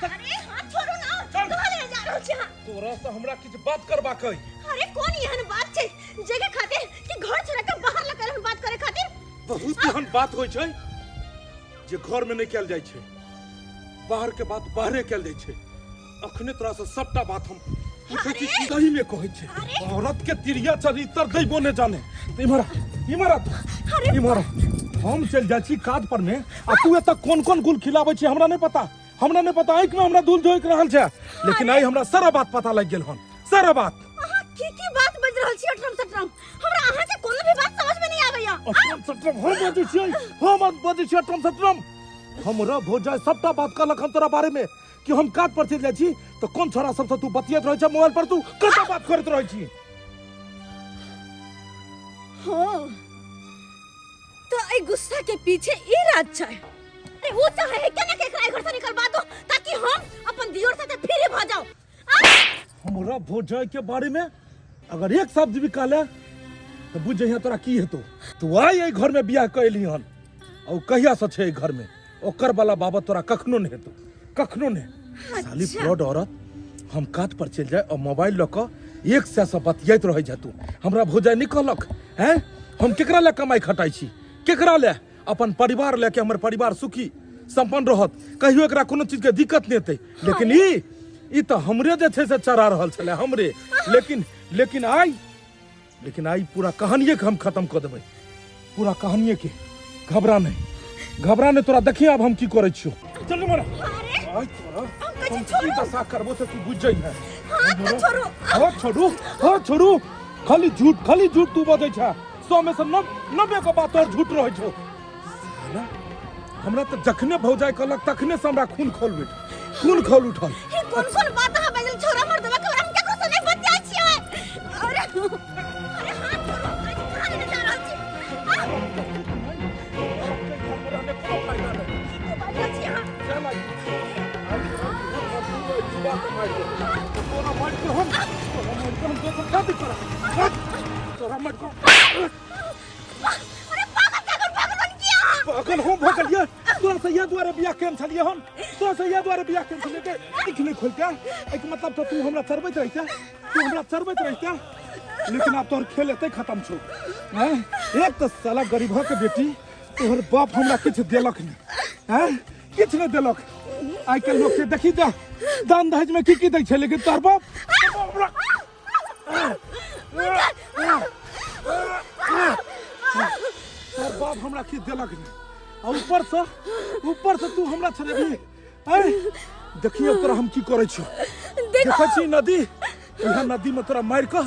अरे हाथ छोड़ू ना। चल। कहाँ ले जा रहल छी अहाँ? तोरा से हमरा किछु बात करबाक अइ। अरे कोन एहन बात छै जगह खातिर कि घर छोड़ के बाहर लग के बात करे खातिर? बहुत एहन बात होइ छै जे घर में नहि कयल जाइ छै, बाहर के बात बाहरे कयल जाइ छै। अखने तोरा से सबटा बात हम पूछै छी। अरे! सही में कहै छै, अरे! औरत के तिरिया चरित्र दैबो नहि जाने। तऽ इम्हर आ, इम्हर आ तू। अरे! इम्हर आ। हम चलि जाइ छी काज पर में आ तू एतऽ कोन कोन गुल खिलाबै छी हमरा नहि पता, हमरा नहि पता। आँखि में हमरा धूल झोंकि रहल छै, लेकिन आइ हमरा सारा बात पता लागि गेल हन, सारा बात। अहाँ की की बात बाजि रहल छी अटरम सटरम? हमरा अहाँ के कोनो भी बात समझ में नहीं आबैया। अटरम सटरम हम बाजै छियै, हम बाजै छियै अटरम सटरम। हमरा भौजाइ सबटा बात कहलक हन तोरा बारे में कि हम काज पर चलि जाइ छी तऽ कोन छोरा सबसँ तू बतियाइत रहै छै मोबाइल पर, तू कतऽ बात करैत रहै छी। हाँ, तो एहि गुस्सा के पीछे ई राज छै। अरे वो चाहे है केना के एकरा घर से निकलवा दो ताकि हम अपन दियोर साथे फ्री भ जाओ। हमरा भौजाइ के बारे में अगर एक शब्द भी कहले तो बुझ जइहे तोरा की हेतौ। तू आइ एहि घर में बियाह कैली हन आ ओ कहिया से छै एहि घर में, ओकर वाला बाबा तोरा कखनो नहीं हेतौ, कखनो नहीं। साली फ्रॉड औरत, हम काज पर चलि जाए और मोबाइल लऽ कऽ एक सए से बतियाइत रहै छै तू। हमरा भौजाइ नहि कहलक हैं? हम केकरा लए कमाइ खटाइ छी, केकरा लए? अपन परिवार लए के हमर परिवार सुखी संपन्न रहत, कहियो एकरा कोनो चीज के दिक्कत नहि हेतै। लेकिन ई तऽ हमरे जे छै से चढ़ा रहल छलै हमरे। लेकिन लेकिन आइ, लेकिन आइ पूरा कहानिए के हम खत्म कऽ देबै, पूरा कहानिए के। घबरा नहीं, घबरा नहीं, तोरा देखिए आब हम की करै छियौ। चल मरा। अरे आइ तोरा हम कहै छी हम की छोड़ू। दशा करबो से तू बुझ जइहे। हाथ तऽ छोड़ू। हाँ छोड़ू, हाँ छोड़ू। खाली झूठ, खाली झूठ तू बजै छै। 100 में से 90 के बात और झूठ रहै छौ। साला, हमरा तऽ जखने भौजाइ कहलक तखने से हमरा खून खौल उठ, खून खौल उठल। ई कोन कोन बात अहाँ बाजल? छोड़ा मर्दवा के हम केकरो से नहीं बतियाइ छियै। अरे अरे हाथ छोड़ू, अरे कहाँ लेने जा रहल छी? आह, की बाजल छी अहाँ? अरे पागल पागल पागल बन किया अहाँ? पागल हम भऽ गेलियै? तोरा से इएह दुआरे बियाह केने छलियै हम, तोरा से इएह दुआरे बियाह केने छलियै के आँखि नहि खोलिते। एहिके मतलब तऽ तू हमरा चरबैत रहिते, तू हमरा चरबैत रहिते। लेकिन आब तोहर खेल एतै खत्म छौ। हैं? एक तऽ साला गरीबा के बेटी, तोहर बाप हमरा किछु देलक नहि, हैं? किछु नहि देलक। आइ काल्हि लोक के देखी जा दान दहेज में की की दै छै, लेकिन तोहर बाप, तोहर बाप हमरा, तोहर बाप हमरा किछु देलक नहि आ ऊपर से, ऊपर से तू हमरा छलेबही। ऐ देखियो तोरा हम की करै छियौ। देखै छी नदी, इहा नदी में तोरा मारि कऽ,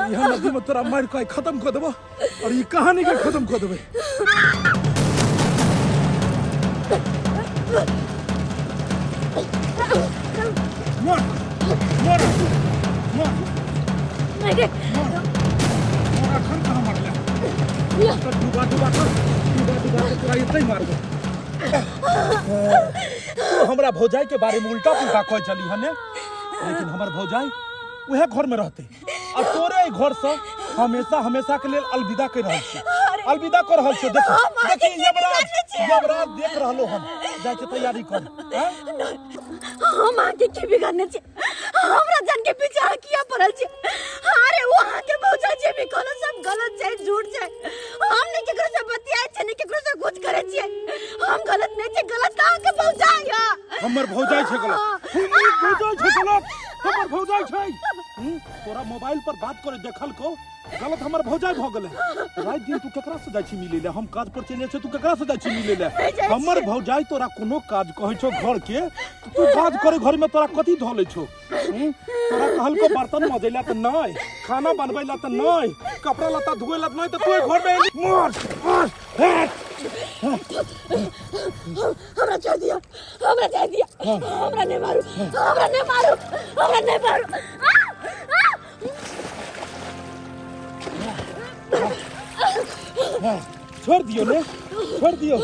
इहा नदी में तोरा मारि कऽ खत्म कऽ देबो और ई कहानी के खत्म कऽ देबै। मर मर मर। नहीं रे। मर मर, अखन कहाँ मरले? तो डुबा डुबा कऽ, डुबा डुबा के तोरा एतै मारबो। तू हमरा भौजाई के बारे में उल्टा पुल्टा कहै छली हने, लेकिन हमर भौजाई उहे घर में रहते आ तोरे एहि घर से हमेशा हमेशा के लेल अलविदा कह रहल छी, अलविदा कर रहल छी। देखो हम अहाँके देखी की यमराज, बिगाड़ने छियै? यमराज देख रहलो हन, जाय के तैयारी कर। हैं? हम अहाँके की बिगाड़ने छी? हमरा जान के पीछे अहाँ किया पड़ल छी? अरे वो अहाँके भौजाई जे भी कहलो सब गलत छै, झूठ छै। हम नहीं केकरो से बतियाइ छियै, नहीं केकरो से कुछ करै छियै। हम गलत नहीं छियै, गलत तऽ अहाँके भौजाई यऽ। हमर भौजाई छै गलत, हमर भौजाई छै गलत, हमर भौजाई छै। तोरा मोबाइल पर बात करे देखल को गलत हमर भौजाई भ गेलै। राति दिन तू केकरा से जाइ छी मिलै ले? हम काज पर चलि जाइ छी, तू केकरा से जाइ छी मिलै ले? नहि जाइ छियै। हमर भौजाई तोरा कोनो काज कहै छौ घर के, तऽ तू काज करे घर में तोरा कथी धऽ लै छौ? तोरा कहलको बर्तन मजै ला तऽ नहि, खाना बनबै ला तऽ नहि, कपड़ा लत्ता धोए ला तऽ नहि, तऽ तू एहि घर में एली। मर मर हट। हमरा छोड़ दिया, हमरा जाय दिया, हमरा नहीं मारू, हमरा नहीं मारू, हमरा नहीं मारू। आ, आ! हाँ, छोड़ दियो ने, छोड़ दियो।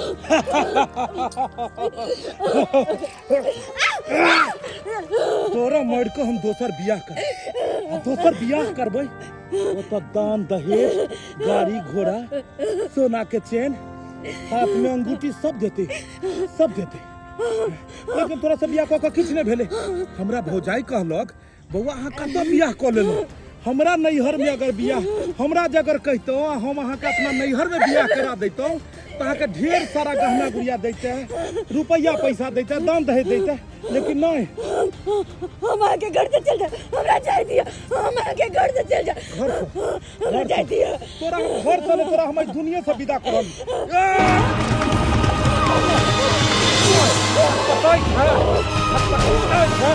तोरा मर के हम दोसर बियाह कर, आ दोसर बियाह करबै ओतऽ दान दहेज, गाड़ी घोड़ा, सोना के चेन, हाथ में अंगूठी सब देते, सब देते। लेकिन तोरा से बियाह कऽ के किछु नहि भेलै। हमरा भौजाई कहलक, बौआ अहाँ कतऽ बियाह कऽ लेलहुँ? हमरा नैहर में अगर बियाह हमरा जे अगर कहितहुँ आ हम अहाँके अपना नैहर में बियाह करा दैतहुँ तऽ अहाँके ढेर सारा गहना गुड़िया दैते, रुपैआ पैसा दैते, दान दहेज दैते, लेकिन नहि। हम अहाँके घर से चल जाए, हमरा जाए दिअ, हम अहाँके घर से चल जाए। घर से? हमरा जाए दिअ। तोरा हम घर से नहि, तोरा हम एहि दुनिया से विदा करब। कतै छै? कतै छै?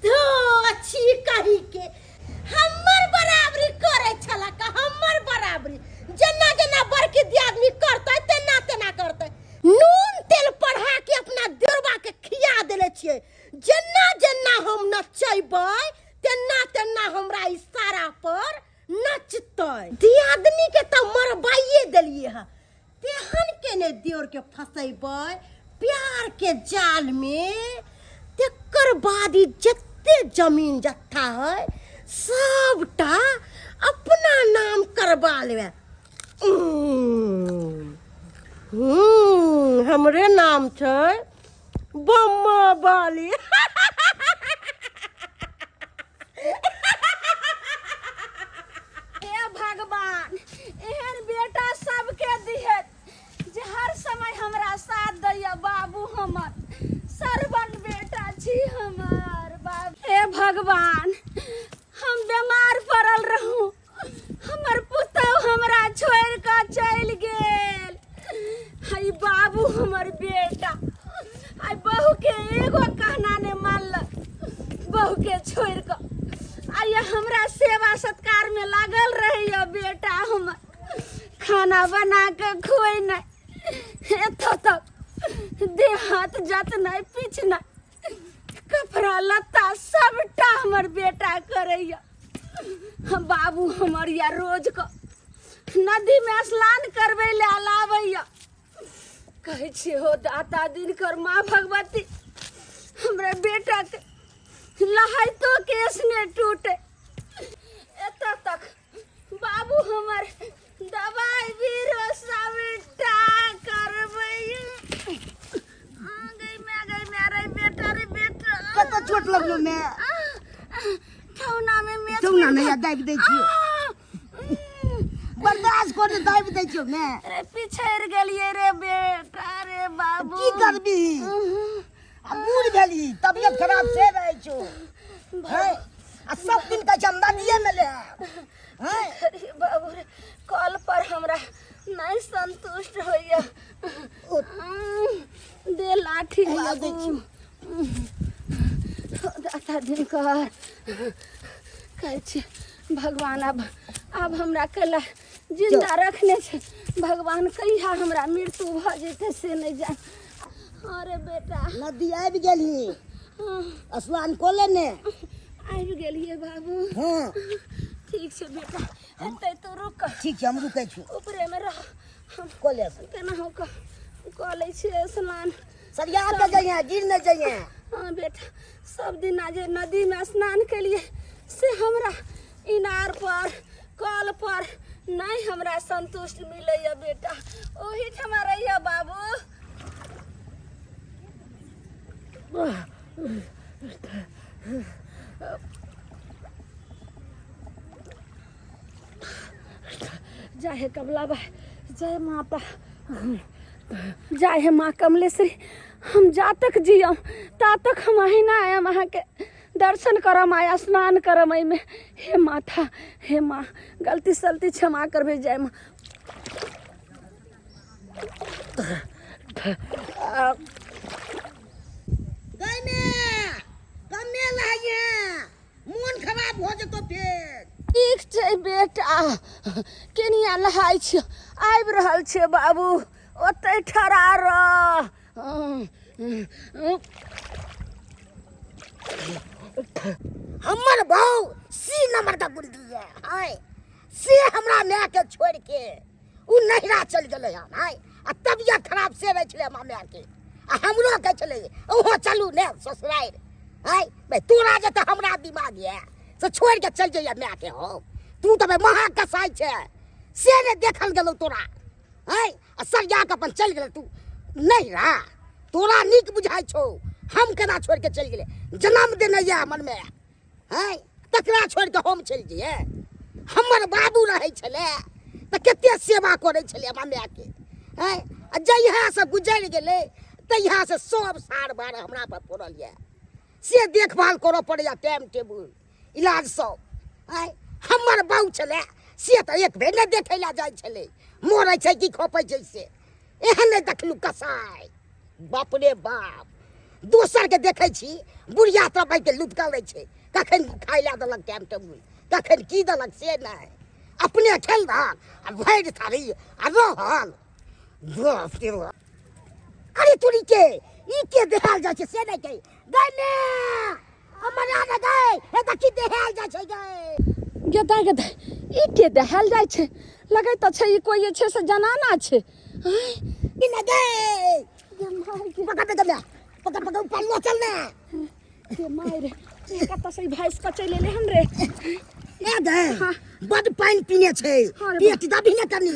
धो छी कही के हमर बराबरी करे छला का, हमर बराबरी जेना जेना बड़की दियादनी करतै तेना तेना करतै। नून तेल पढ़ा के अपना देरबा के खिया देले छियै, जेना जेना हम नचेबै तेना तेना हमरा इशारा पर नचतै। दियादनी के तऽ मरबाइए देलियै हँ, तेहन के ने देवर के फंसेबै प्यार के जाल में, तेकर बाद ई जते जमीन जत्था है सबटा अपना नाम करबा लेबै। हमरे नाम छै बम्मा बाली। हे भगवान, एहन बेटा सबके दिहे जे हर समय हमरा साथ दैया। बाबू हमर सरवन बेटा छी हमर बाबू। हे भगवान, हम बीमार पड़ल रहूं, हमर पुतहु हमरा छोड़ि कऽ चलि गेल। हई बाबू हमर बेटा आई बहू के एगो कहना ने मानलक, बहू के छोड़ि कऽ आइ हमरा सेवा सत्कार में लागल रहैया। बेटा हमर खाना बना के खुएनाइ, एतऽ तक देह हाथ जतनाइ पिछनाइ, कपड़ा लत्ता सबटा हमर बेटा करैया। बाबू हमर या रोज क नदी में स्नान करबै ले लाबैया। कहै छियै हो दाता दिनकर माँ भगवती, हमरा बेटा के लहैतो केस ने टूटे। एतऽ तक बाबू हमर दवाई बीरो सबटा करबै। आ गई मैं, गई मैं रे बेटा रे बेटा। कतऽ चोट लगलो मैं? ठौना में मैं। ठौना में या दाबि दै छियौ, बर्दाश्त कर, दाबि दै छियौ मैं। अरे पिछड़ गेलिए रे बेटा रे बाबू। की करबी, आ बूढ़ भेली, तबियत खराब से रहै छौ हैं, आ सब दिन कहै छै हम नदिये में ले आयब हैं। अरे बाबू रे, कल पर हमरा नहीं संतुष्ट होइया। दे लाठी। हैया दै बाबू छियौ। दाता दिनकर, कहै छी भगवान आब हमरा कैला जिंदा रखने छै भगवान, कहिया हमरा मृत्यु भऽ जेतै से नहि जान। अरे बेटा, नदी आबि गेलही, स्नान कऽ ले ने। आबि गेलियै बाबू। हँ। ठीक छै बेटा, एतै तू रुक। ठीक छै, हम रुकै छी। ऊपरेमे रह। हम कऽ ले। केना हो कऽ कऽ लै छियै स्नान। सरिया के जइहे, गिर नहि जइहे। हाँ बेटा, सब दिना जे नदीमे स्नान केलियै से हमरा इनार पर कल पर नहि हमरा संतुष्ट मिलैया बेटा। ओहिठमा रहिया बाबू। जय हे कमला बाई, जय माता, जय हे माँ कमलेश्वरी। हम जा तक जियम ता तक हम अहिना आयम, अहाँके दर्शन करम आया स्नान करम एहिमे। हे माता, हे माँ, गलती सलती क्षमा करबै। जय माँ। गय मे कमे लहैये, मोन खराब हो जेतो फेर। ठीक छै बेटा, केनिया नहाय छियो? आबि रहल छियो बाबू, ओतै ठड़ा रह। हमर बहू सी नंबर का गुंडी है, हाय, से हमरा माय के छोड़ के उ नहिरा चल गेलै हन। हाय, आ तबियत खराब से रहै छलै हमरा माय के, आ हमरो कहै छलै ओहो चलू ने ससुरारि। हाय भाई, तोरा जे तऽ हमरा दिमाग यऽ से छोड़ के चल जइया माय के। हो, तू तऽ भाई महा कसाई छै, से नहि देखल गेलौ तोरा। हाय, आ सरिया के अपन चल गेलै तू नहिरा, तोरा नीक बुझाइ छौ। हम केना छोड़ के चलि गेलै? जन्म देने यऽ हमर माय, हैं, तकरा छोड़ि कऽ हम चलि जइयै? हमर बाबू रहै छलै तऽ कते सेवा करै छलै हमरा मायके, हैं। आ जहियासँ गुजरि गेलै तहियासँ सब सार बार हमरा पर पड़ल यऽ, से देखभाल करऽ पड़ैए, टाइम टेबुल इलाज सब। आँय, हमर बाबू छलै से तऽ एक बेर नहि देखै लए जाइ छलै, मरै छै कि खपै छै से। एहन नहि देखलहुँ कसाइ, बाप रे बाप। दोसरके देखै छी बुढ़िया तरफ आबिके लुधकल रहै छै, कखन खाइ लए देलक टाइम टेबुल, कखन की देलक से नहि, अपने खेलक आ भरि थारी आ रहल। बाप रे बाप। अरे तोरी के, ई के देखाल जाइ छै से नहि कही। गै मे हमरा ने गै, हे देखी देखाल जाइ छै गै। गेदा गेदा, ई के देखाल जाइ छै? लगै तऽ छै ई कोइ जे छै से जनाना छै। आँय? ई ने गै। गे माय गे। पकड़ पकड़ ले, पकड़ पकड़, ऊपर लो चल ने। गे माय रे, ई कतऽ से ई भैंस कऽ चलि एलै हन रे? ए गै, बड पानि पीने छै। हाँ रे। पेट दबी ने कनी।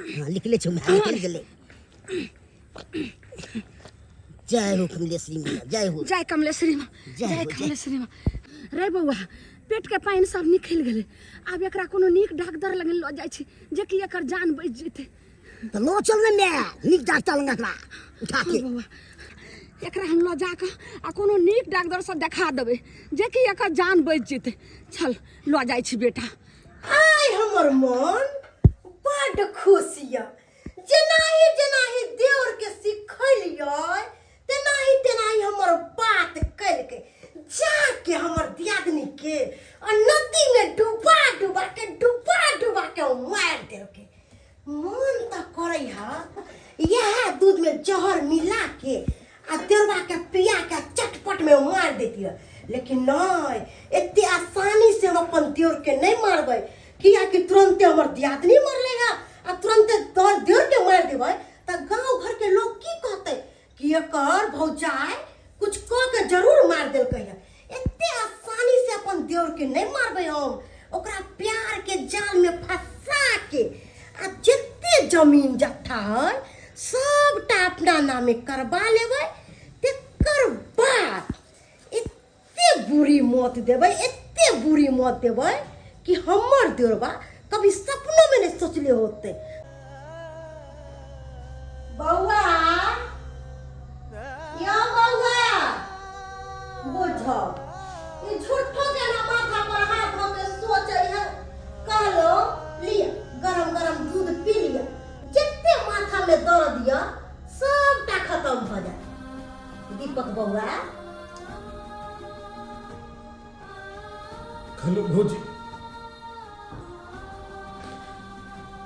हाँ, निकले छौ, निकल गेलै। जय हो कमलेश्वरी मैया, जय हो। जय कमलेश्वरी माँ। जय जय हो, जय। कमलेश्वरी माँ। रे बौआ, पेट के पानि सब निकलि गेलै। आब एकरा कोनो नीक डाक्टर लग लऽ जाइ छी जेकि एकर जान बचि जेतै। तऽ लऽ चल ने माय नीक डॉक्टर लग एकरा उठा के। बौआ, एकरा हम लऽ जाकऽ आ कोनो नीक डाक्टरसँ देखा देबै जेकि एकर जान बचि जेतै। चल, लऽ जाइ छी बेटा। आइ हमर मन बड्ड खुश यऽ। जेनाही जेनाही देवर के सिखलियै तेनाही तेनाही हमर बात कलकै। जाके हमर दियादनी के आ नदी में डुबा डुबा के, डुबा डुबा के मारि देलकै। मन तऽ करै है इएह दूध में जहर मिला के आ देवरा के पिया के चटपट में मार देती है, लेकिन नहीं, एते आसानी से हम अपन देवर के नहीं मारबै, कियाकि तुरंते हमर दियादनी मरले है आ तुरंते तोहर देवर के मार देबै तऽ गांव घर के लोग की कहतै कि एकर भौजाई कुछ कऽ के जरूर मार देलकै है। एते आसानी से अपन देवर के नहीं मारबै हम। ओकरा प्यार के जाल में फंसा के आ जते जमीन जत्था है सबटा अपना नामे करबा लेबै, तेकर बाद एते बुरी मौत देबै, एते बुरी मौत देबै कि हमर देवरबा कभी सपनों में नहीं सोचले होते। बौआ, यो बौआ, बुझो ई झूठो के ना माथा पर हाथ धऽ के सोचै है। कहलो लिया गरम गरम दूध पी लिया, जते माथा में दर्द या सबटा खत्म भऽ जायत। दीपक बौआ। हेलो भौजी,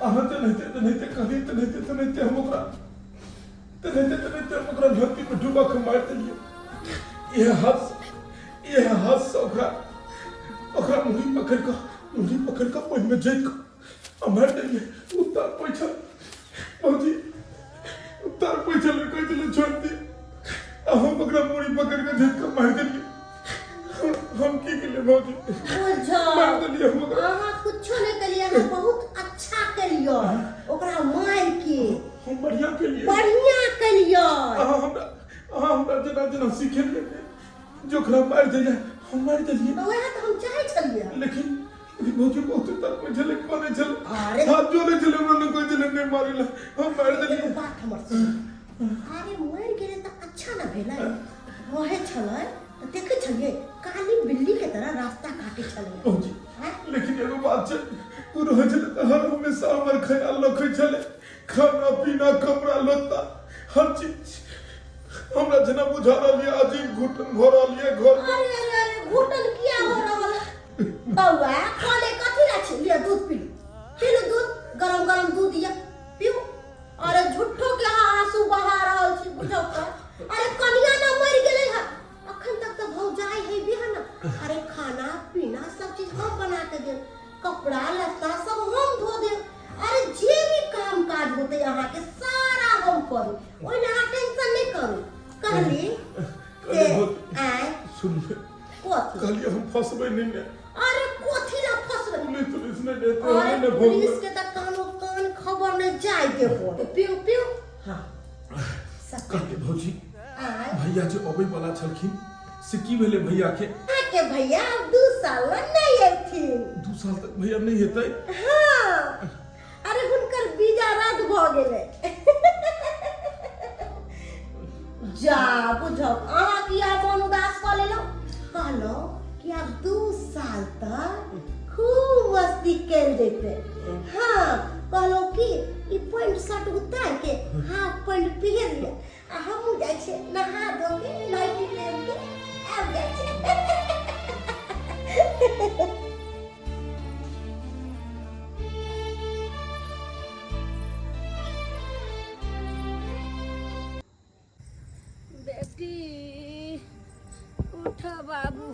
अहाँ तेनाहिते तेनाहिते कहलियै, तेनाहिते तेनाहिते हम ओकरा, तेनाहिते तेनाहिते हम ओकरा नदी नदी में डुबा के मार देलिए। इहे हाथ से ओकरा ओकरा मुड़ी पकड़ के पानि में जैत के आ मार देलिए। ओ तड़पै छल भौजी, ओ तड़पै छल, कहै छलै छोड़ दे, आ हम ओकरा मुड़ी पकड़ के जैत के मार देलिए। हम की केलिए भौजी? बुझो मार देलिए हम ओकरा। अहाँ कुछो नहीं कलिए, अहाँ बहुत अच्छा कलिए ओकरा मार के। हम बढ़िया केलिए? बढ़िया कलिए। अहाँ हमरा जेना जेना सिखेलिए जे ओकरा मारि दैले, हम मारि देलिए। तऽ वएह तऽ हम चाहै छलिए। लेकिन लेकिन भौजी बहुत तड़पै छलै, कनै छलै। अरे। हाथ जोड़ै छलै हमरा लग, कहै छलै नहि मारै लए, हम मारि एगो देलिए। बात हमर सुन। अरे मरि गेलै तऽ अच्छा ने भेलै। रहै छलै तऽ देखै छलियै काली बिल्ली के तरह रास्ता काटै छलै। भौजी। आँय? लेकिन एगो बात छै, ओ रहै छलै तऽ हर हमेशा हमर ख्याल रखै छलै, खाना पीना, कपड़ा लत्ता, हर चीज। हमरा जेना बुझा रहल यऽ अजीब घुटन भऽ रहल यऽ घर में। अरे अरे अरे, घुटन किया हो रहल है बौआ? कहले कथी ला छी? लिअ दूध पीलू, पीलू दूध, गरम गरम दूध यऽ, पीऊ। अरे झूठो के अहाँ आंसू बहा रहल छी, बुझौ तऽ। अरे कनिया ना मरि गेलै हन अखन तक तऽ भौजाई है बिहा ना। अरे खाना पीना सब चीज हम बना के देब, कपड़ा लत्ता सब हम धो देब। अरे जे भी काम काज होते अहाँ के सारा हम करू, ओहि ला अहाँ टेंशन नहीं करू। कहली से अरे बहुत आय। सुनिए। कथी? कहलिए हम फंसबै नहीं ने? अरे कथी ला फंसबै? पुलिस तुलिस नहीं देते? अरे ने। पुलिस के तऽ कानो कान खबर नहीं जाय देबो। पिउ पिउ, हाँ। कहलिए भौजी, आय। भैया जे अबै वाला छलखिन से की भेलै भैया के? अहाँके भैया आब 2 साल ला नहीं अयथिन। 2 साल तक भैया नहीं हेतै? हाँ, अरे हुनकर वीजा रद्द भऽ गेलै। जा बुझौ, अहाँ किया मन उदास कऽ लेलहुँ? कहलहुँ कि आब 2 साल तक खूब मस्ती कयल जेतै। हाँ, कहलहुँ कि ई पैंट शर्ट उतार के हाफ पैंट पहिर लिअ आ हमहूँ जाइ छियै नहा धो के नाइटी पहिर के आबि जाइ छियै। बेटी, उठ बाबू,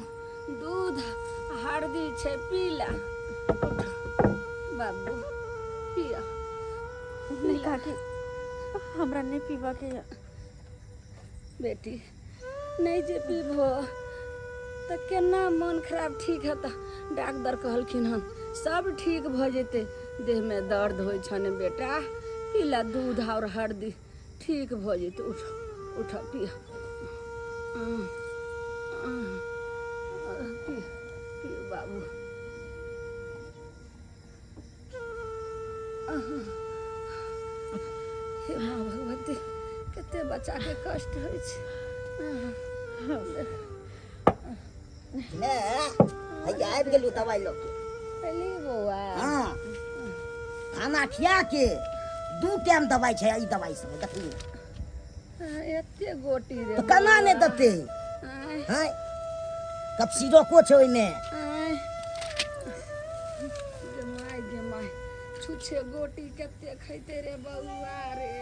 दूध हरदी छै, पीला। उठ बाबू, पिया। नहीं काकी, हमरा नहीं पीबा के यऽ। बेटी, नहि जे पीबहो तऽ केना मन खराब ठीक हेतऽ? डॉक्टर कहलखिन हन सब ठीक भऽ जेतै। देहमे दर्द होइ छनि बेटा, पीला दूध आओर हरदी, ठीक भऽ जेतै। उठ उठ, पिया पिया पिया बाबू। हे माँ भगवती, कते बच्चाके कष्ट होइ छै। ले हैया, आबि गेलू दवाइ लऽ के। एली बौआ? हाँ, खाना खिया के दू टाइम दवाइ छै। ई दवाइ सब देखी। एते गोटी रे? तऽ केना नहि देतै? आँय। हैं, कफ सिरको छै ओहिमे। आँय गे माय, गे माय, छुछे गोटी कते खैते रे बौआ रे?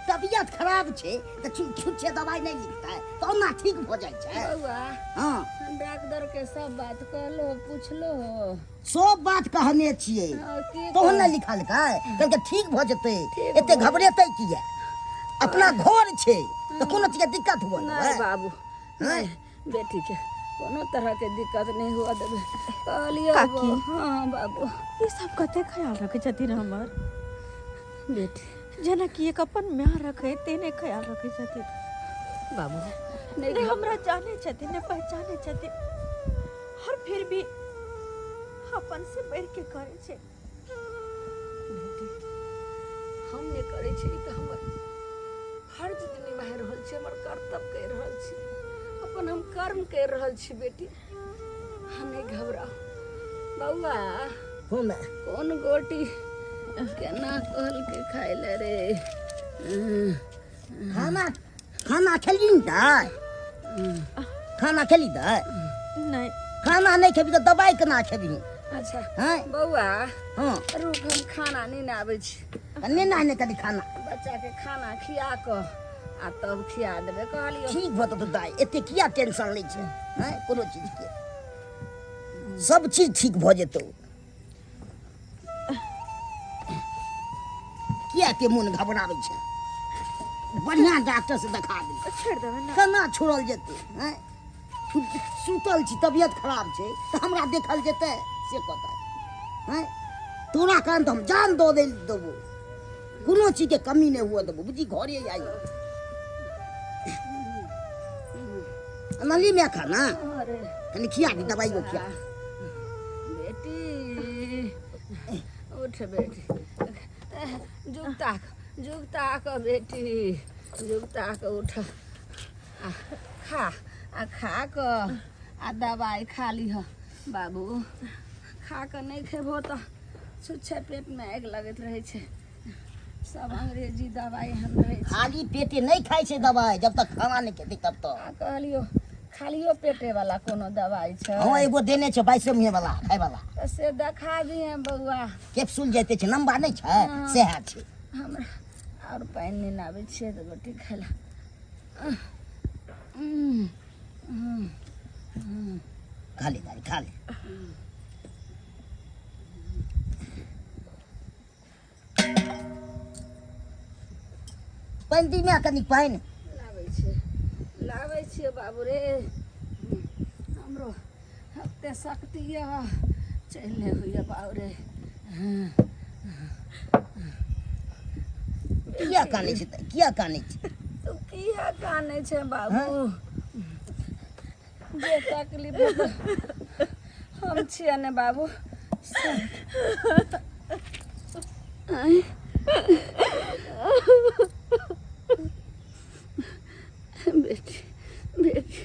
तबियत खराब छै तऽ छुच्छे दवाइ नहि लिखतै तऽ ओना ठीक भऽ जाइ छै? बौआ। हाँ। डॉक्टर के सब बात कहलो, पूछलो? सब बात कहने छियै। हाँ, की? तहन ने लिखलकै, कहलकै ठीक भऽ जेतै। ठीक एते भऽ घबरेतै किया? अपना घर छै तऽ कोनो चीजके दिक्कत हुअ नहि देबै? बाबू, नहि, बेटी के कोनो तरह के दिक्कत नहीं हुआ देबै, कहलियै। काकी। हाँ बाबू। ई सब कते ख्याल रखे छथिन हमर। बेटी। जेना कि एक अपन माय रखे तेने ख्याल रखे छथिन। बाबू, नहीं। नहीं हमरा जाने छथिन, नहीं पहचाने छथिन और फिर भी अपन से बढ़ के करे छै। बेटी, हम नहि करै छी तऽ हमर फर्ज निभा रहल छी, हमर कर्तव्य करि रहल छी, अपन हम कर्म करि रहल छी। बेटी, हम नहि घबराउ बौआ। कोन? कोन गोटी केना कहलकै खाय ले रे? खाना खाना खेली ने दाइ? खाना खेली दाइ? नहीं। खाना नहि खेबी तऽ दवाइ केना खेबी? अच्छा। हैं? बौआ। हाँ। रुक, हम खाना नहि आबै छी। तऽ ने ने कनी खाना। बच्चाके खाना खिया कऽ आ तब खिया देबै कहलियो। ठीक भऽ जेतौ दाइ, एते किया टेंशन लै छै हैं कोनो चीज के, सब चीज ठीक भऽ जेतौ। किया एते मोन घबराबै छै? बढ़िया डॉक्टर से देखा दे। छोड़ि देबै ने। केना छोड़ल जेतै हैं? सुतल छी, तबियत खराब छै तऽ हमरा देखल जेतै से कतऽ हैं? तोरा कारण तऽ हम जान दऽ दे देबो, कोनो चीजके कमी नहि हुअ देबो, बुझी। घरे आई नली में खा ना। अरे कनि खिया दी, दवाइयो खिया। बेटी उठ, बेटी जुगता जुगता कऽ, बेटी जुगता कऽ उठ आ खा, आ खा कऽ आ दवाइ खा लिह बाबू। खा कऽ नहि खेबहो तऽ छुच्छे पेटमे आगि लगैत रहै छै। सब अंग्रेजी दवाइ एहन रहै छै। खाली पेटे नहि खाइ छै दवाइ, जब तक खाना नहि खेतै तब तक। आ कहलियो, खालियो पेटे वाला कोनो दवाइ छै? हँ, एगो देने छै 22 मुँहे वाला खाय वाला। तऽ से देखा दिहे बौआ। कैप्सूल जैते छै, लम्बा नहि छै, सएह छै। हमरा आओर पानि नहि आबै छियै तऽ गोटी खाय लए। खा ले दाइ, खा ले। पानि दी में कनि पानि। लाबै छियै, लाबै छियै बाबू रे। हमरो एते शक्ति यऽ, चलि नहि होइए बाबू रे। किया कानै छै दाइ, किया कानै छै? तू किया कानै छै बाबू? जे तकलीफ हेतौ, हम छियै ने बाबू। आँय? बेटी, बेटी,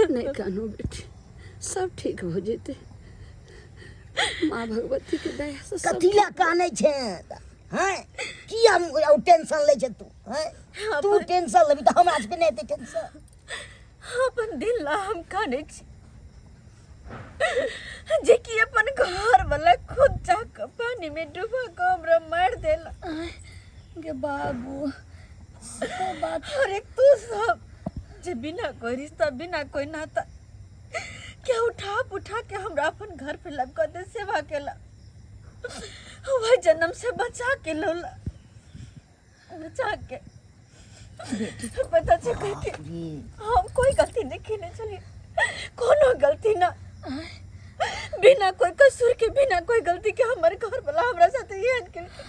नहि कानू बेटी, सब ठीक भऽ जेतै माँ भगवती के दया से सब। कथी लए कानै छै हैं? किया टेंशन लै छै तू हैं? तू टेंशन लेबी तऽ हमरा सबके नहि हेतै टेंशन? अपन दिल ला हम कानै छी जे कि अपन घर वाला खुद जाके पानी में डुबा के हमरा मार देला। गे बाबू, से बात। और एक तू सब जे बिना कोई रिश्ता, बिना कोई नाता के उठा उठा के हमरा अपन घर पे लब कर दे, सेवा केला, वह जन्म से बचा के लोला, बचा के। पता चल कि हम कोई गलती नहीं केने छलियै, कोनो गलती ना, बिना कोई कसूर के, बिना कोई गलती के हमर घर वाला हमरा साथे एहन केलकै।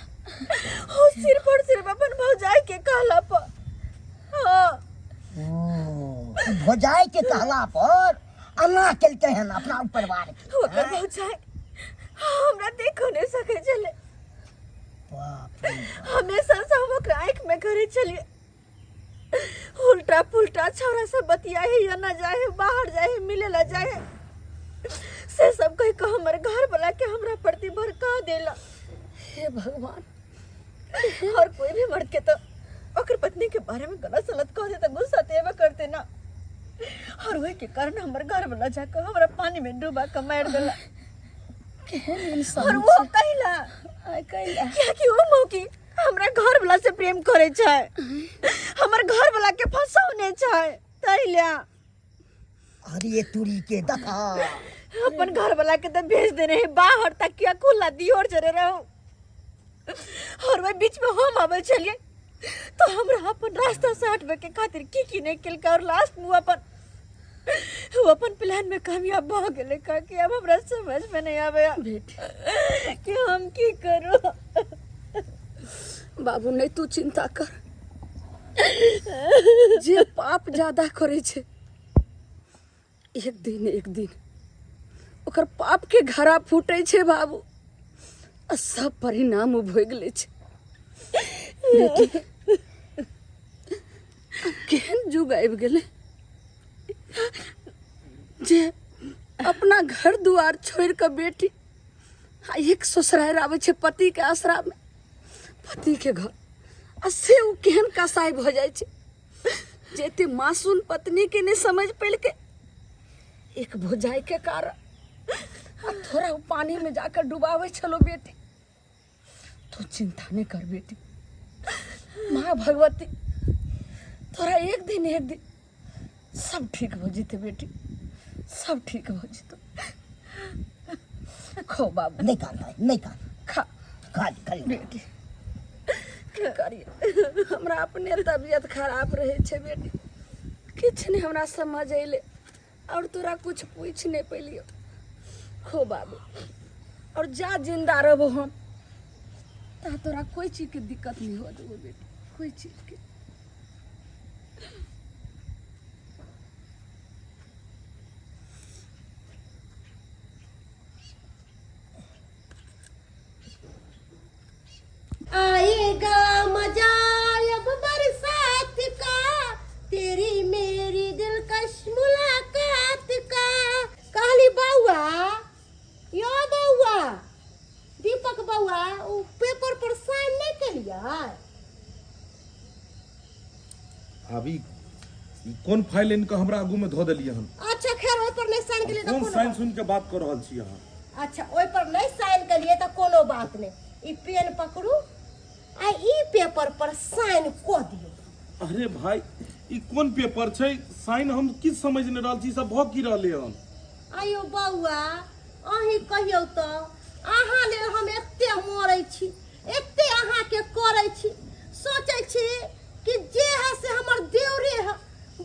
हो सिर्फ और सिर्फ अपन भौजाई के कहला पर। हाँ। ओ, भौजाई के कहला पर अना केलकै हन अपना परिवार के? ओकर भौजाई हमरा देखो नहीं सकै छलै। बाप रे। हमेशा से हम ओकरा आँखि में करे छलियै। उल्टा पुल्टा छौड़ा सब बतिया है या ना जाए है, बाहर जाए है, मिले ला जाए है, से सब कह के हमर घर वाला के हमरा प्रति भड़का देला। हे भगवान। और कोई भी मर्द के तो ओकर पत्नी के बारे में गलत सलत कह दे तो गुस्सा तो एबे करते ना। और वही के कारण हमर घर वाला जाकर हमरा पानी में डूबा के मार देला। केहन इंसान और वो छै? कहिला? आइ कैला? कियाकि वो मौकी हमरा घर वाला से प्रेम करे छै, हमर घर वाला के फंसौने छै, तैला। अरे तुरी के देखा। अपन घर वाला के तो भेज देने है बाहर तक किया खुला दियोर जरे रहो, और वही बीच में हम आवे चलिए तो हमरा अपन रास्ता से हटवे के खातिर की की नहीं केलका। और लास्ट में वो अपन प्लान में कामयाब भ गेलै, का कि अब हमरा समझ में नहीं आवे बेटी कि हम की करू। बाबू, नहीं तू चिंता कर। जे पाप ज्यादा करे छै, एक दिन एक दिन ओकर पाप के घड़ा फूटे छै बाबू, आ सब परिणाम उ भोगि लै छै। बेटी, केहन जुग आबि गेलै जे अपना घर दुआर छोड़ि कऽ बेटी आ एक ससुरारि आबै छै पति के आसरा में, पति के घर, आ से ओ केहन कसाई भऽ जाइ छै जे एते मासूम पत्नी के नहि समझ पेलकै एक भौजाई के कारण। आ थोड़ा ओ पानी में जाकर डुबाबै छलो बेटी तू चिंता नहीं कर बेटी माँ भगवती तोरा एक दिन सब ठीक हो जेतै बेटी सब ठीक हो जेतौ खो बाबू नहीं कान भाई नहीं कान खा खा ली खा ली बेटी की करिए हमरा अपने तबियत खराब रहै छै बेटी किछु नहि हमरा समझ अयलै और तोरा कुछ पूछि नहि पेलियो खो बाबू और जा जिंदा रहबो हम ता तोरा कोई चीज के दिक्कत नहीं हो देबो बेटी कोई चीज के आएगा मजा अब बरसात का तेरी मेरी दिलकश मुलाकात का कहली बउआ यो बउआ दीपक बउआ उ पेपर पर साइन नहीं केलियै अभी ई कोन फाइल इनका हमरा आगू में धो देलियै हन अच्छा खैर ओहि पर नहीं साइन केलियै तऽ कोन कोनो साइन बात सुन के बात कर रहल छी अहाँ अच्छा ओहि पर नहीं साइन केलियै तऽ कोनो बात नहीं ई पेन पकड़ू आ ई पेपर पर साइन कऽ दियौ अरे भाई ई कोन पेपर छै साइन हम की समझ नहि रहल छी ई सब भऽ की रहलै हन आयौ बौआ अहीं कहियौ तऽ अहाँ लेल हम एते मरै छी एते अहाँके करै छी सोचै छी कि जे है से हमर देवरे है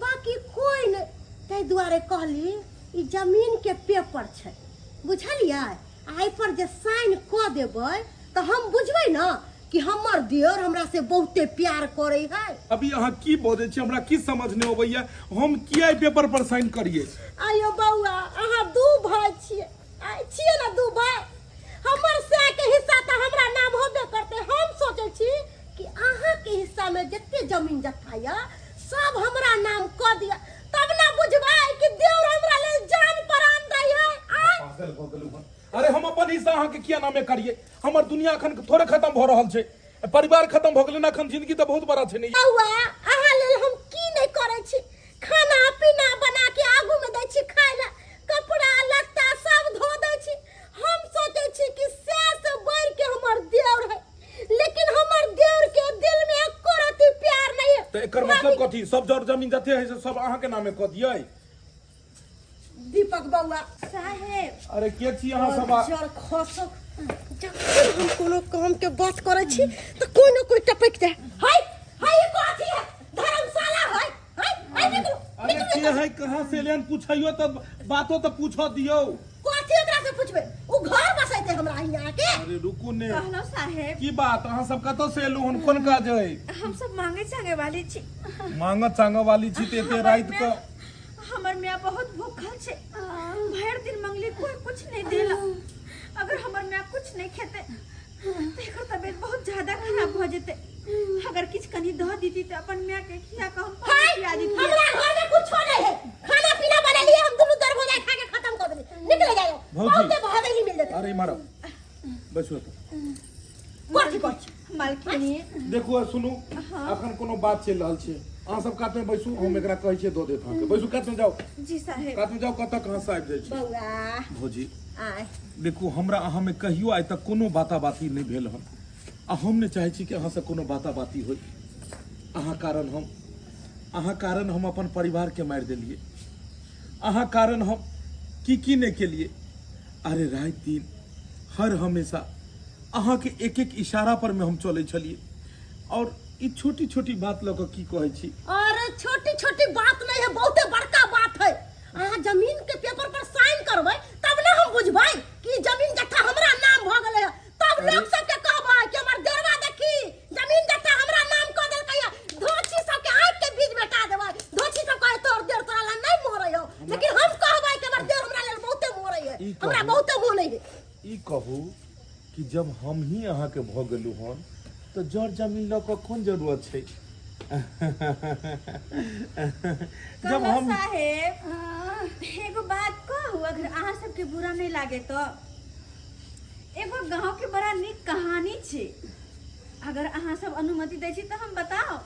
बाकी कोई नहि ताहि दुआरे कहली ई जमीनके पेपर छै बुझलियै आ एहिपर जे साइन कऽ देबै तऽ हम बुझबै ने कि हमर देवर हमरा से बहुते प्यार करै है अभी अहाँ की बजै छी हमरा की समझ नहि अबैया हम किया एहि पेपर पर साइन करियै आयो बौआ अहाँ दू भाय छियै आइ छियै ने दू भाय हमर साय के हिस्सा तऽ हमरा नाम होबे करतै हम सोचै छी कि अहाँके हिस्सामे जते जमीन जत्था यऽ सब हमरा नाम कऽ दिअ तब ने बुझबै कि देवर हमरा लेल जान प्राण दै है आय पागल भऽ गेलहुँ हन अरे हम अपन हिस्सा अहाँके किया नामे करियै हमर दुनिया अखन थोड़े खत्म भऽ रहल छै परिवार खत्म भऽ गेलै ने अखन जिंदगी तऽ बहुत बड़ा छै ने बौआ अहाँ लेल हम की नहि करै छी खाना पीना बना के आगू में दै छी खाय ला कपड़ा लत्ता सब धो दै छी हम सोचै छी कि से से बढ़ के हमर देवर है लेकिन हमर देवर के दिल में एको रत्ती प्यार नहीं है तऽ एकर मतलब कथी सब जर जमीन जते है से सब अहाँके नामे कऽ दियै दीपक बउआ साहेब अरे के छी अहाँ सब जर खसक जखन हम कोनो काम के बात करै छी तऽ कोई न कोई टपक जाए हाय हाय ये कथी है धर्मशाला है हाय हाय निकलो अरे के है कहाँ से एलियन पूछैयो तऽ बातो तऽ पूछऽ दियौ कथी ओकरा से पूछबै ओ घर बसैते हमरा हियाँ के अरे रुकू ने कहलहुँ साहेब की बात अहाँ सब कतऽ से एलहुँ हन कोन काज है हम सब मांगे चांगे वाली छी मांगऽ चांगऽ वाली छी तऽ एते राति कऽ हमर माय बहुत भूखल छै भरि दिन मंगली कोई कुछ नहीं देला अगर हमर माय कुछ नहीं खेते तो एकर तबियत बहुत ज्यादा खराब भ जेते अगर किछ कनी दह दीती तो अपन माय के खिया के हम पानी पिया दीती हमरा घर में कुछो नहीं है खाना पीना बना लिए हम दुनू दर हो जाए खा के खत्म कर देली निकले जाओ भौजी। बहुते भवेली मिल जेते अरे मारो बैसू एतऽ। कथी कथी मालकिनी देखू आ सुनू अखन कोनो बात चलि रहल छै अहाँ सब कातमे बैसू हम एकरा कहै छियै दऽ देत अहाँके बैसू कातमे जाउ जी साहेब कातमे जाउ कतऽ कहाँ से आबि जाइ छी बौआ भौजी आय देखू हमरा अहाँमे कहियो आइ तक कोनो बाताबाती नहि भेल हन आ हम नहि चाहै छी कि अहाँसँ कोनो बाताबाती होइ अहाँ कारण हम अहाँ कारण हम अपन परिवारके मारि देलियै अहाँ कारण हम की की नहि केलियै अरे राति दिन हर हमेशा अहाँके एक एक इशारा पर में हम चलै छलियै और ई छोटी छोटी बात लऽ कऽ की कहै छी अरे छोटी छोटी बात नहीं है बहुते बड़का बात है अहाँ जमीन के पेपर पर साइन करबै तब ना हम बुझबै कि जमीन जत्था हमरा नाम भ गेलै है तब लोग सबके कहबै कि हमर देरवा देखी जमीन जत्था हमरा नाम कऽ देलकै है धोछी सबके आँखि के बीच भेटा देबै धोछी सब कहे तोर देर तोरा ला नहीं मोरै हो लेकिन हम कहबै कि हमर देर हमरा लेल बहुते मोरै है ई हमरा कहू। बहुते मोनै है ई कहू कि जब हम ही अहाँके भऽ गेलहुँ हन तऽ जर जमीन लऽ कऽ कोन जरूरत छै जब कहलहुँ हम साहेब एगो बात कहू अगर अहाँ सबके बुरा नहीं लागे तो एगो गांव के बड़ा नीक कहानी छै अगर अहाँ सब अनुमति दै छी तऽ हम बताउ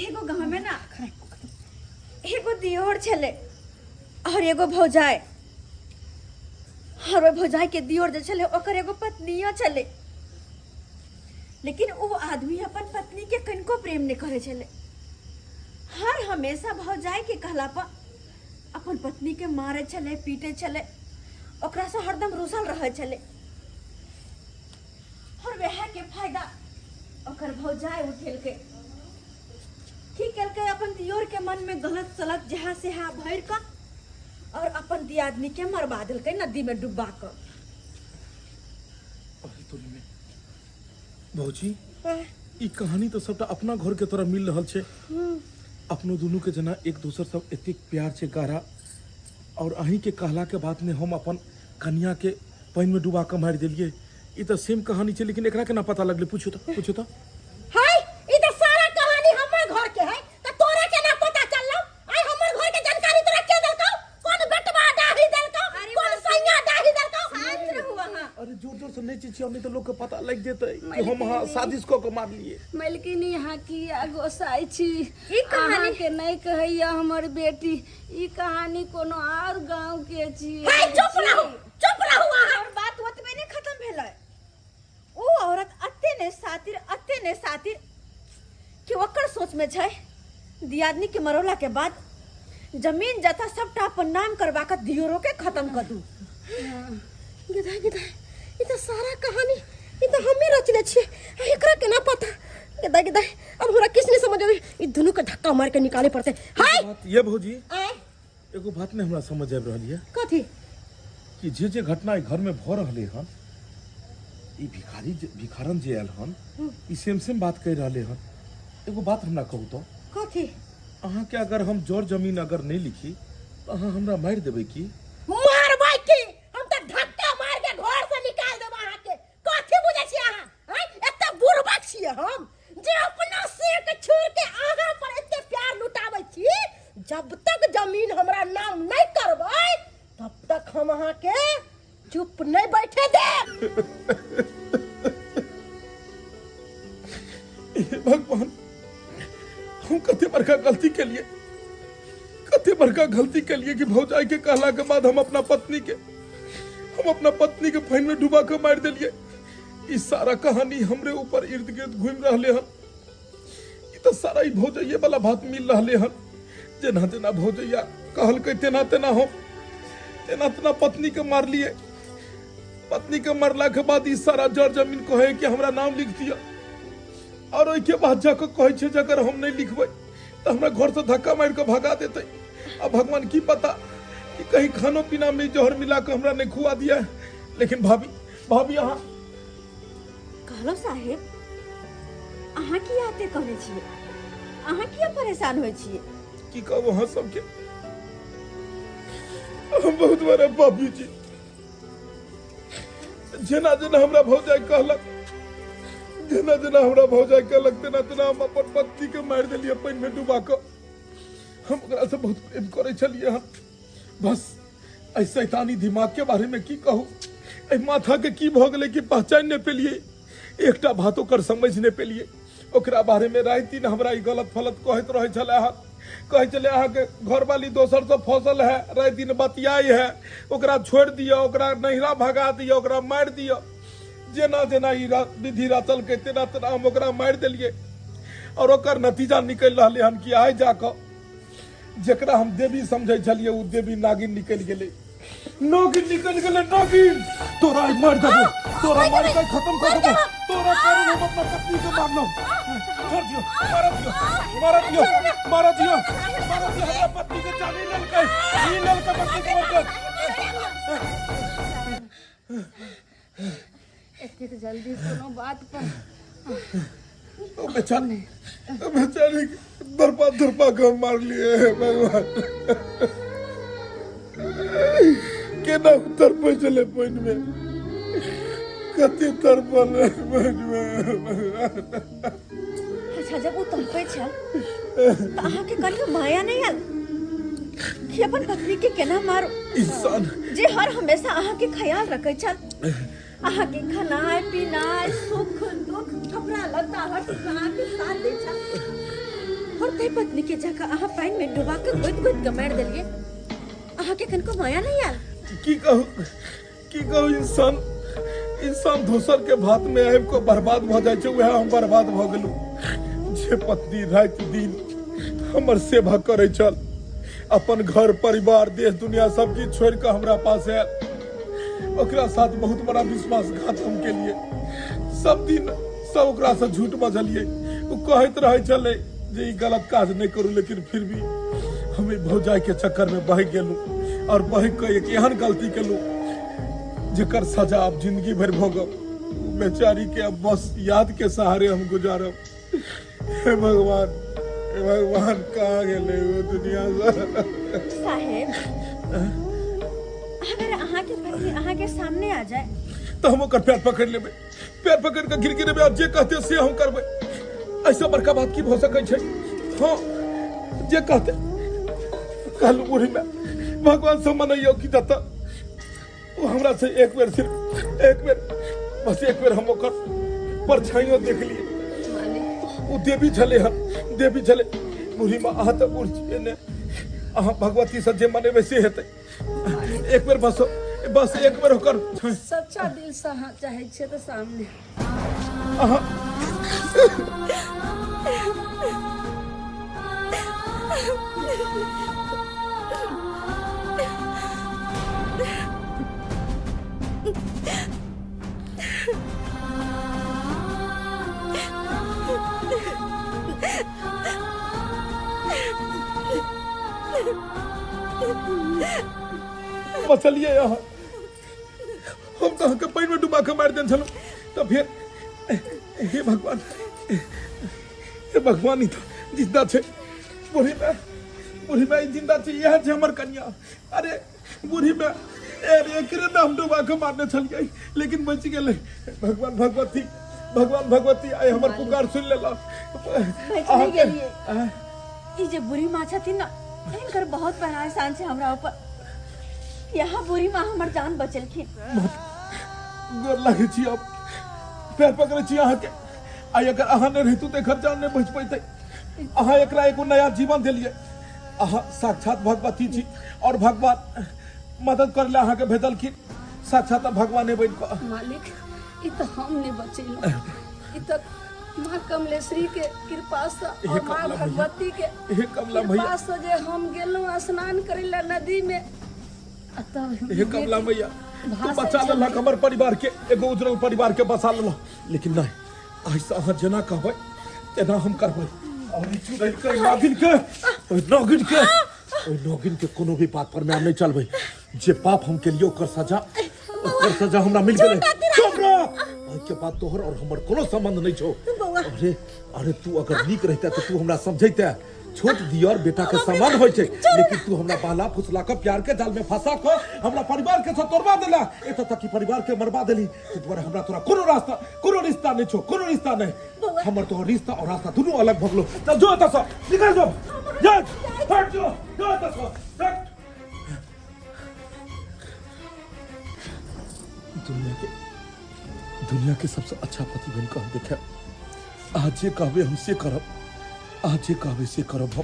एगो गांव में ना एगो दियोर छलै और एगो भौजाई और ओहि भौजाई के दियोर जे छलै ओकर एगो पत्नियो छलै, लेकिन ओ आदमी अपन पत्नी के कनिको प्रेम नहि करै छलै। हर हमेशा भौजाई के कहला पर अपन पत्नी के मारै छलै, पीटै छलै, ओकरासँ हरदम रुसल रहै छलै। और वएह के फायदा ओकर भौजाई उठेलकै। की केलकै, अपन दियोर के मन में गलत सलत जहाँ सेहा भरि कऽ और अपन दियादनी के मरबा देलकै नदी में डुबा कऽ। अरे तोरी में भौजी, ई कहानी तो सबटा अपना घर के तरह मिल रहल छै। अपनो दुनू के जेना एक दोसर सब एतेक प्यार छै गाढ़ा, और अहीं के कहला के बाद में हम अपन कन्या के पानि में डुबा के मारि देलियै। ई तऽ सेम कहानी छै, लेकिन एकरा केना पता लगलै? पूछू तऽ, पूछू तऽ। हाय, ई तऽ सारा कहानी हमर घर के है, तऽ तोरा केना पता चललौ? आय हमर घर के जानकारी तोरा के देलकौ? कोन बेटवा डाही देलकौ? कोन सैया डाही देलकौ? शांत रहू अहाँ। अरे जोर जोर से नहीं चिचियाओ, नहीं तो लोग के पता लग जेतै कि हम अहाँ साजिश कऽ के मारलियै। मलकिनी, अहाँ किया गोसाइ छी? ई कहानी अहाँके नहि कहैया हमर बेटी, ई कहानी कोनो आर गांव के छी। हाय, चुप रहू, चुप रहू अहाँ। और बात ओतबे नहि खत्म भेलै। ओ औरत अते ने सातिर, अते ने सातिर कि ओकर सोच में छै दियादनी के मरौला के बाद जमीन जथा सबटा अपन नाम करवा के दियोरो के खत्म कर दू। गिदा गिदा, ई तऽ सारा कहानी ई तऽ हमे रचले छियै, आ एकरा केना पता? गिदा गिदा, अब हमरा किछ नहीं समझ आबै, ई दुनू के धक्का मार के निकाले पड़ते। हाय बात ये भौजी, आय एगो बात नहीं हमरा समझ आबि रहल ये। कथी? कि जे जे घटना ई घर में भ रहले हन, ई भिखारी जे, भिखारन जे आयल हन, ई सेम सेम बात कहि रहले हन। एगो बात हमरा कहू तो। कथी? अहाँ के अगर हम जर जमीन अगर नहीं लिखी तो अहाँ हमरा मारि देबै की? मारबै की? हम तऽ धक्का मार के घर से निकाल देब अहाँ के। कथी बुझै छी अहाँ? आँय, एते बुड़बक छियै हम जे अपना सेक छोड़ के अहाँ पर एते प्यार लुटाबै छी। जब तक जमीन हमरा नाम नहीं करबै तब तक हम अहाँ के चुप नहीं बैठे देब। हे भगवान, हम कते बड़का गलती के लिए, कते बड़का गलती के लिए कि भौजाई के कहला के बाद हम अपना पत्नी के पानि में डुबा के मारि देलिए। ई सारा कहानी हमरे ऊपर इर्द गिर्द घूम रहले हन। ई तो सारा ई भौजाइये वाला बात मिल रहले हन। जेना जेना भौजैया कहलकै तेना तेना हम तेना तेना पत्नी के मारलिए। पत्नी के मरला के बाद ई सारा जर जमीन कहे कि हमरा नाम लिख दिया, और ओहि के बाद जाके कहै छै जे अगर हम नहीं लिखबै तऽ हमरा घर से धक्का मारि के भगा देतै। आ भगवान की पता कि कहीं खानो पीना में जहर मिला के हमरा नहीं खुआ दिया। लेकिन भाभी, भाभी अहाँ कहलो साहेब, अहाँ किया एते कहने छियै? अहाँ किया परेशान होइ छियै? की कहब अहाँ सबके, हम बहुत बड़ा पापी छी। जेना जेना हमरा भौजाई कहलक, जेना जेना हमरा भौजाई कहलक तेना तेना हम अपन पत्नी के मारि देलियै पानि में डुबा कऽ। हम ओकरा से बहुत प्रेम करै छलियै हन। बस एहि शैतानी दिमाग के बारे में की कहू, एहि माथा के की भऽ गेलै कि पहचानि नहि पेलियै। एकटा बात ओकर समझ नहि पेलियै। ओकरा बारे में राति दिन हमरा ई गलत फलत कहैत रहै छलै हन। कहै छलै अहाँके घरवाली दोसरसँ फसल है, राति दिन बतियाइ है, ओकरा छोड़ि दिअ, ओकरा नैहरा भगा दिअ, ओकरा मारि दिअ। जेना जेना ई विधि रचलकै तेना तेना हम ओकरा मारि देलियै। और ओकर नतीजा निकलि रहलै हन कि आइ जाकऽ जेकरा हम देवी समझै छलियै ओ देवी नागिन निकलि गेलै। नागिन निकलि गेलै, नागिन तोरा आइ मारि देबो, तोरा मारि कऽ खत्म कऽ देबो, तोरा कारण हम अपना पत्नी के मारलहुँ। छोड़ दियौ, मारऽ दियौ, मारऽ दियौ, मारऽ दियौ, मारऽ दियौ, हमरा पत्नी के जान ई लेलकै, ई लेलकै पत्नी के मारि कऽ। एतेक जल्दी कोनो बात पर ओ बेचारी, ओ बेचारी दरपा दरपा के हम मारलिए हे भगवान। केना तड़पै छलै पानि में, कते तड़पल पानि में भगवान। अच्छा, जब ओ तड़पै छल तऽ अहाँके कनियो माया नहि आयल कि अपन पत्नी के केना मारू? इंसान जे हर हमेशा अहाँके ख्याल रखै छल, अहाँके खेनाइ पिनाइ सुख दुख कपड़ा लत्ता हर चीज अहाँके साथ दै छल, और ताहि पत्नी के जाकऽ अहाँ पानि में डुबा के गोति गोति के मारि देलियै। अहाँके कनिको माया नहि आयल? की कहू, की कहू, इंसान इंसान दोसर के भात में आबि कऽ बर्बाद भऽ जाइ छै, वएह हम बर्बाद भऽ गेलहुँ। जे पत्नी राति दिन हमर सेवा करै छल, अपन घर परिवार देश दुनिया सब किछु छोड़ि कऽ हमरा पास आयल, ओकरा साथ बहुत बड़ा विश्वासघात हम केलिए। सब दिन सब ओकरा से झूठ बजलिए। ओ कहैत रहै छलै जे ई गलत काज नहि करू, लेकिन फिर भी हम ई भौजाई के चक्कर में बहि गेलहुँ और बहि कऽ एक एहन गलती केलहुँ जेकर सजा अब जिंदगी भरि भोगब। बेचारी के अब बस याद के सहारे हम गुजारब। हे भगवान, हे भगवान, कहाँ गेलै वो दुनिया से? साहेब, अगर अहाँ के पत्नी अहाँ के सामने आ जाए तो हम ओकर पैर पकड़ लेबै, पैर पकड़ के गिर गिरेबै और जे कहते से हम करबै। ऐसा बड़का बात की भऽ सकै छै? हाँ, जे कहते कहलू बूढ़ी में भगवान से मनैयौ कि जतऽ ओ हमरा से एक बेर, सिर्फ एक बेर, बस एक बेर हम ओकर परछाइयो देख लिए। ओ देवी छलै हन, देवी छलै। बूढ़ी माँ, अहाँ तऽ बूढ़ छियै ने, अहाँ भगवती से जे मनेबै से हेतै। एक बेर बस, बस एक बेर ओकर सच्चा दिल से अहाँ चाहै छियै तऽ सामने अहाँ बचलिए अहाँ। हम तऽ अहाँके पानिमे डुबा कऽ मारि देने छलहुँ, तऽ फेर हे भगवान, हे भगवान, ई तऽ जिन्दा छै। बूढ़ी माय, बूढ़ी माय, ई जिन्दा छै, इएह छै हमर कनिया। अरे बूढ़ी माय, अरे एकरे ने हम डुबा कऽ मारने छलियै, लेकिन बचि गेलै। भगवान भगवती, भगवान भगवती, आइ हमर पुकार सुनि लेलक। बचि नहि गेलियै। ई जे बूढ़ी माँ छथिन ने, हिनकर बहुत बड़ा एहसान छै हमरा ऊपर। यहाँ बूढ़ी माँ हमर जान बचेलखिन। गोर लागै छी, अब पैर पकड़ै छी अहाँके। आइ अगर अहाँ नहि रहितु तऽ एकर जान नहि बचि पैतै। अहाँ एकरा एगो नया जीवन देलियै। अहाँ साक्षात भगवती छी और भगवान मदद करै लए अहाँके भेजलखिन, साक्षात भगवाने बनि कऽ। मालिक, ई तऽ हम नहि बचेलहुँ, ई तऽ माँ कमलेश्वरी के कृपा से हे और माँ कमला भैया, भगवती के हे कमला भैया। कृपा से जे हम गेलहुँ स्नान करे ला नदी में आ तब हे कमला मैया, तू भासै बचा छलै। लेलक हमर परिवार के, एगो उजड़ल परिवार के बसा लेलक। लेकिन नहीं, आइ से अहाँ जेना कहबै तेना हम करबै। और ई चुड़ैल के, नागिन के, ओहि नागिन के, ओहि नागिन के कोनो भी बात पर में हम नहीं चलबै। जे पाप हम केलियै ओकर सजा, ओकर सजा हमरा मिल गेलै। चुप रह, एहि के बाद तोहर और हमर कोनो संबंध नहीं छौ। अरे अरे, तू अगर नीक रहिते तऽ तू हमरा समझैते। छोट दियर बेटा के समान होइ छै, लेकिन तू हमरा बहला फुसला के प्यार के जाल में फंसा के हमरा परिवार के साथ तोड़वा देला, एतऽ तक कि परिवार के मरवा देली। ताहि दुआरे हमरा तोरा कोनो रास्ता, कोनो रिश्ता नहीं छौ, कोनो रिश्ता नहीं। हमर तोहर रिश्ता और रास्ता दुनू अलग भऽ गेलो। चल जो एतऽ से, निकल जो, जा, हट जो, जो एतऽ से, हट। दुनिया के सबसे अच्छा पति बन कऽ हम देखायब। अहाँ जे कहबै हम से करब, अहाँ जे कहबै से करब, हम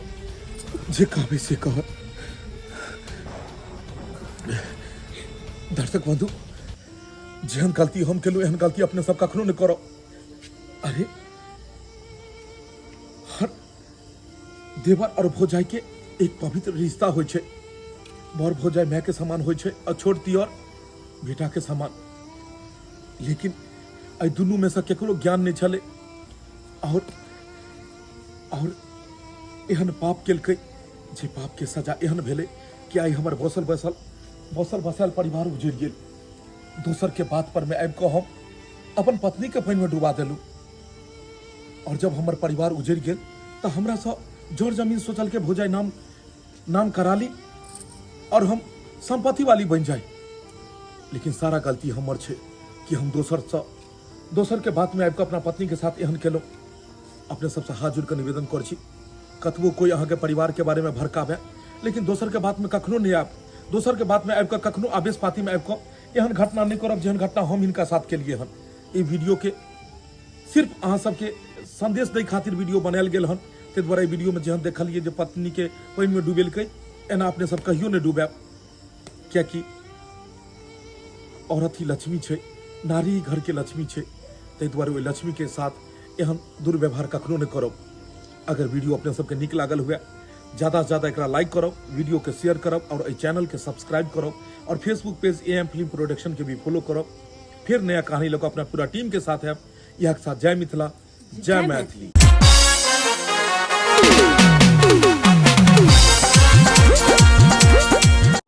जे कहबै से कहब। दर्शक बंधु, जेहन गलती हम केलहुँ एहन गलती अपने सब कखनो नहि करब। अरे हर देवर और भौजाई के एक पवित्र रिश्ता होइ छै। बर भौजाई माय के समान होइ छै और छोट दियर बेटा के समान। लेकिन एहि दुनू में से केकरो ज्ञान नहीं छलै और एहन पाप केलकै जे पाप के सजा एहन भेलै कि आइ हमर बसल बसल बसल बसायल परिवार उजड़ि गेल। दोसर के बात पर में आबि कऽ हम अपन पत्नी के पानि में डुबा देलहुँ और जब हमर परिवार उजड़ि गेल तऽ हमरा सँ जर जमीन सोचल के भौजाई नाम नाम करा ली और हम संपत्ति वाली बन जाए। लेकिन सारा गलती हमर छै कि हम दोसर सँ दोसर के बात में आबि कऽ अपना पत्नी के साथ एहन केलहुँ। अपने सबसँ हाथ जोड़ि कऽ निवेदन करै छी, कतबो कोई अहाँके परिवार के बारे में भड़कावे लेकिन दोसर के बात में कखनो नहीं आयब। दोसर के बात में आबि कऽ कखनो आवेश पाती में आबि कऽ एहन घटना नहीं करब जेहन घटना हम हिनका साथ केलिए हन। ई वीडियो के सिर्फ अहाँ सबके संदेश दै खातिर वीडियो बनायल गेल हन, ताहि दुआरे एहि वीडियो में जेहन देखलिए जे पत्नी के पानि में डुबेलकै, एना अपने सब कहियो नहीं डुबायब, कियाकि औरत ही लक्ष्मी छै, नारी ही घर के लक्ष्मी छै, ताहि दुआरे ओहि लक्ष्मी के साथ एहन दुर्व्यवहार कखनो नहि करब। अगर वीडियो अपने सबके नीक लागल हुए, ज्यादा से ज्यादा एकरा लाइक करब, वीडियो के शेयर करब और एहि चैनल के सब्सक्राइब करब और Facebook page A M film production के भी फॉलो करब। फिर नया कहानी लऽ कऽ अपना पूरा टीम के साथ आयब। इएह के साथ जय मिथिला, जय मैथिली।